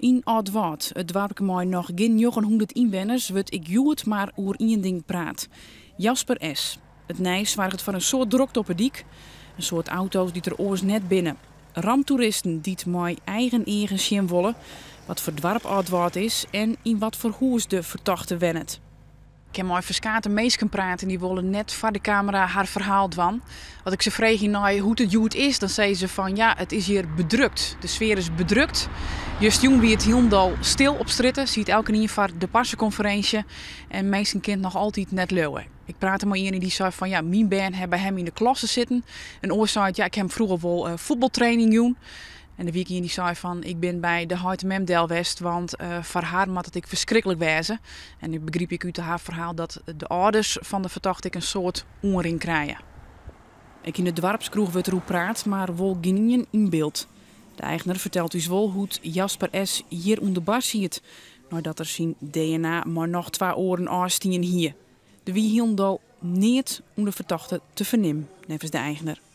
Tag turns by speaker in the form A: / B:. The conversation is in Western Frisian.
A: Yn Aldwâld, it doarpke mei noch gjin 900 ynwenners, wurdt ek hjoed mar oer ien ding praat. Jasper S. It nijs soarget foar in soad drokte op 'e dyk. In soad auto's dy't der oars net binne. Ramtoeristen dy't mei eigen eagen sjen wolle wat foar doarp Aldwâld is en yn wat foar hûs de fertochte wennet. Ik ha mei ferskate minsken praat en dy wolle net foar de kamera har ferhaal dwaan. As ik se freegje nei hoe't it hjoed is, dan sizze se fan ja, it is hjir bedrukt. De sfear is bedrukt. Justerjûn wie it hielendal stil op strjitte, siet elkenien foar de parsekonferinsje en minsken kinne it noch altyd net leauwe. Ik prate mei ien en dy sei fan ja, myn bern ha by him yn de klasse sitten. In oar sei ja, ik ha him froeger wol eh, fuotbaltraining jûn. En der wie ek ien dy sei fan ik bin by de heit en mem del west, want eh, foar har moat it ek ferskriklik wêze. En ik begryp ek út har ferhaal dat de âlders fan de fertochte ek in soad oanrin krije. Ek yn de doarpskroech wurdt deroer praat, mar wol gjinien yn byld. De eigner fertelt ús wol hoe't Jasper S. hjir ûnder de bar siet, neidat er syn DNA mei noch twa oaren ôfstien hie. Der wie hielendal neat oan de fertochte te fernimmen, neffens de eigner.